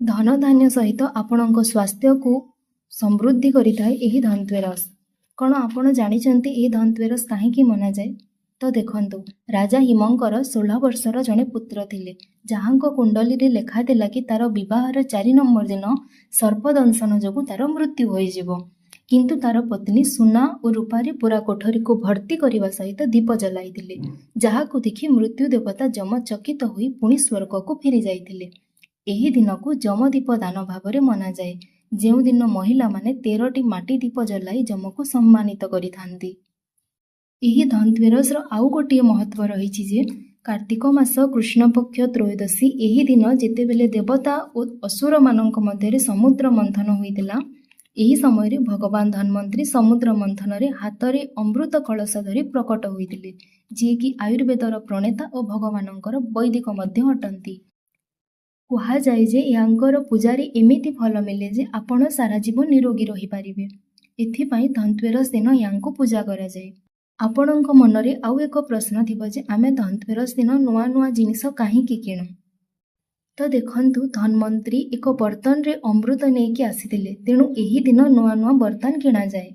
ଧନଧାନ୍ୟ ସହିତ ଆପଣଙ୍କ ସ୍ୱାସ୍ଥ୍ୟକୁ ସମୃଦ୍ଧି କରିଥାଏ ଏହି ଧନତେରସ। କ'ଣ ଆପଣ ଜାଣିଛନ୍ତି ଏହି ଧନତେରସ କାହିଁକି ମନାଯାଏ? ତ ଦେଖନ୍ତୁ, ରାଜା ହିମଙ୍କର 16 ବର୍ଷର ଜଣେ ପୁତ୍ର ଥିଲେ, ଯାହାଙ୍କ କୁଣ୍ଡଲୀରେ ଲେଖାଥିଲା କି ତାର ବିବାହର 4 ନମ୍ବର ଦିନ ସର୍ପଦଂଶନ ଯୋଗୁଁ ତାର ମୃତ୍ୟୁ ହୋଇଯିବ। କିନ୍ତୁ ତାର ପତ୍ନୀ ସୁନା ଓ ରୂପାରେ ପୁରା କୋଠରୀକୁ ଭର୍ତ୍ତି କରିବା ସହିତ ଦୀପ ଜଲାଇଥିଲେ, ଯାହାକୁ ଦେଖି ମୃତ୍ୟୁ ଦେବତା ଯମ ଚକିତ ହୋଇ ପୁଣି ସ୍ୱର୍ଗକୁ ଫେରି ଯାଇଥିଲେ। ଏହି ଦିନକୁ ଯମଦୀପ ଦାନ ଭାବରେ ମନାଯାଏ, ଯେଉଁଦିନ ମହିଳାମାନେ 13ଟି ମାଟି ଦୀପ ଜଲାଇ ଯମକୁ ସମ୍ମାନିତ କରିଥାନ୍ତି। ଏହି ଧନତେରସର ଆଉ ଗୋଟିଏ ମହତ୍ତ୍ୱ ରହିଛି ଯେ କାର୍ତ୍ତିକ ମାସ କୃଷ୍ଣପକ୍ଷ ତ୍ରୟୋଦଶୀ, ଏହି ଦିନ ଯେତେବେଳେ ଦେବତା ଓ ଅସୁରମାନଙ୍କ ମଧ୍ୟରେ ସମୁଦ୍ର ମନ୍ଥନ ହୋଇଥିଲା, ଏହି ସମୟରେ ଭଗବାନ ଧନ୍ୱନ୍ତରୀ ସମୁଦ୍ର ମନ୍ଥନରେ ହାତରେ ଅମୃତ କଳସ ଧରି ପ୍ରକଟ ହୋଇଥିଲେ, ଯିଏକି ଆୟୁର୍ବେଦର ପ୍ରଣେତା ଓ ଭଗବାନଙ୍କର ବୈଦ୍ୟ ମଧ୍ୟ ଅଟନ୍ତି। କୁହାଯାଏ ଯେ ଏହାଙ୍କର ପୂଜାରେ ଏମିତି ଫଳ ମିଳେ ଯେ ଆପଣ ସାରା ଜୀବନ ନିରୋଗୀ ରହିପାରିବେ। ଏଥିପାଇଁ ଧନତେରସ ଦିନ ୟାଙ୍କୁ ପୂଜା କରାଯାଏ। ଆପଣଙ୍କ ମନରେ ଆଉ ଏକ ପ୍ରଶ୍ନ ଥିବ ଯେ ଆମେ ଧନତେରସ ଦିନ ନୂଆ ନୂଆ ଜିନିଷ କାହିଁକି କିଣୁ? ତ ଦେଖନ୍ତୁ, ଧନ୍ୱନ୍ତରୀ ଏକ ବର୍ତ୍ତନରେ ଅମୃତ ନେଇକି ଆସିଥିଲେ, ତେଣୁ ଏହି ଦିନ ନୂଆ ନୂଆ ବର୍ତ୍ତନ କିଣାଯାଏ।